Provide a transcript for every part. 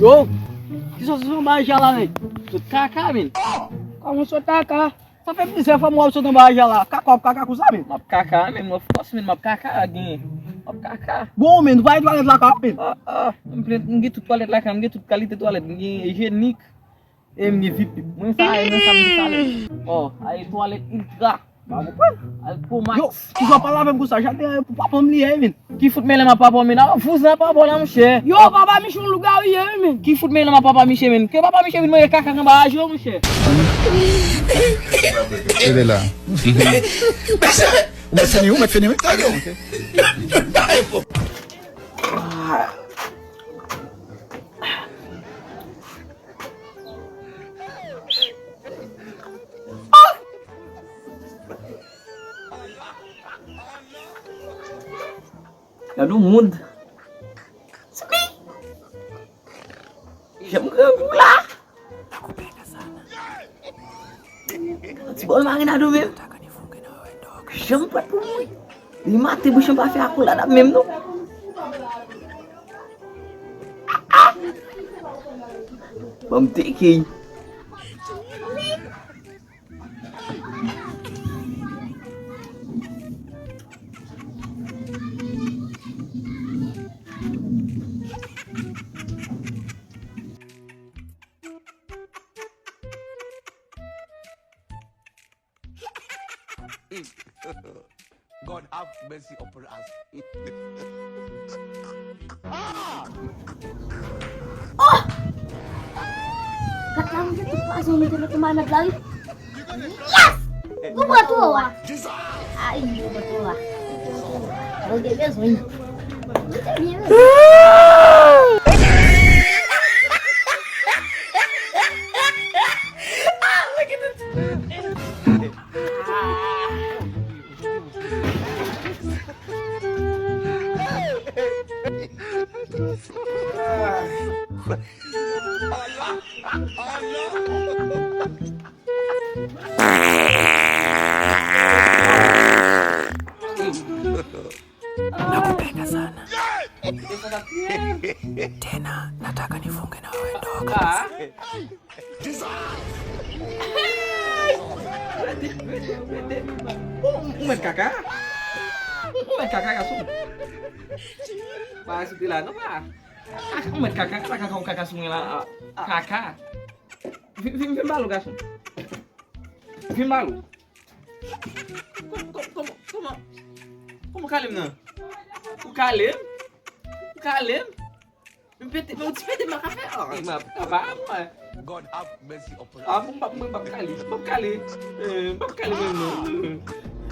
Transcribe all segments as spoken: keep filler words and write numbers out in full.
Yo, kisa w sot anba ajan la, men? Sot kaka, men. Kòman sot kaka? Sa fè plizyè fwa m wè w sot anba ajan la. Kaka, w ap kaka konsa, men. M ap kaka, men, mwen fòs, men, m ap kaka, gen. M ap kaka. Bon, men, ou pa gen twalèt lakay, men. Ah, ah, m plen, m gen tout twalèt lakay, m gen tout kalite twalèt, m gen ijyenik. E m gen vip vip. Mwen sa, e mwen sa m di sa lè. Bon, ale twalèt Ultra. Pa konprann. Ale Pro Max. Yo, kisa w pale avè m konsa? Jaden pou papa m li ye, men. Ki fout mele m ak papa w, men? A, vouzan papa w la, monchè. Yo, papa Michou lougawou ye, men. Ki fout mele m ak papa Michou, men? Ke papa Michou vin manje kaka anba ajan, monchè. Rete la. Ou mèt fini, ou mèt fini, wi. Gade yon moun. Janm gen gou la. Ti bòl marinad ou menm. Janm prèt pou mouri. Li maten bouch mwen pa fè akoulad ap menm non. Ban m teke. God have mercy upon us. Ah! Oh! Gad la, mwen te tout pwazon mete nan manmèt la, wi. Yes! Nou pran tou a. Ay, nou pran tou a. Nou te bezwen. Nou te byen bezwen. Nakupenda sana. Tena nataka nifunge na wewe ndoa kabisa. Rete, rete, rete. Ou, ou mèt kaka? Ou mèt kaka, gason? Pa site la, non, pa. Kaka, ou mèt kaka, sa kaka, ou kaka sou mwen la. Kaka. Vin, vin, vin ba l, gason. Vin ba l. Kòman, kòman, kòman, kòman, kòman w kale m nan? Ou kale m? Ou kale m? Men pete, men yon ti pete m pa ka fè. Ah, m ap, apa, apa. God have mercy upon us. Ah, mwen p ap, mwen p ap kale, m p ap kale. Eh, m p ap kale menm non.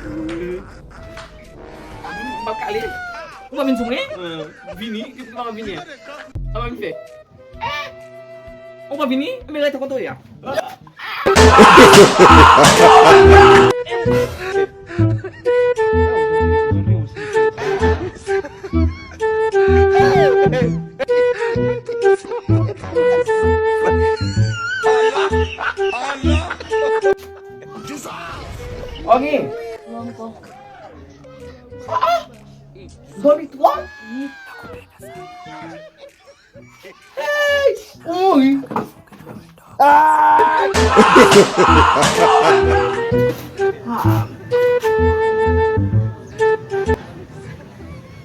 Eh, m p ap kale. Ou pa vin sou mwen? Eh, vini, ou pa vini. Sa pa vin fè. Eh! Ou pa vini? Men rete kote w ye a. Ok. Dòmi twòp? Hey! Ou mouri. Ah!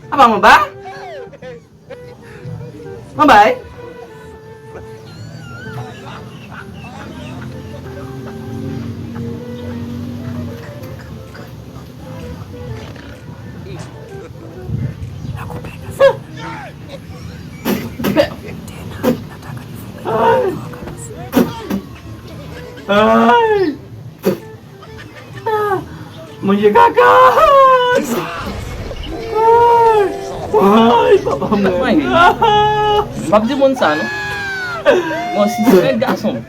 Apa mwen ba? Mwen bay. Ay! Manje kaka! Ay! Ay, papa mwen! M p ap di moun sa, non. Bon, si se rèd gason.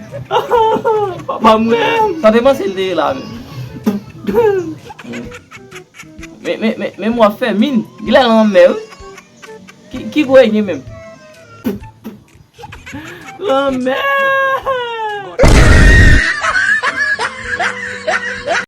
Papa mwen! Sa te panse l te ye la, men. Men, men, men, men, mwen ap fè min. Gilè lanmè, wi. Ki, ki gwo e gen menm? Lanmè!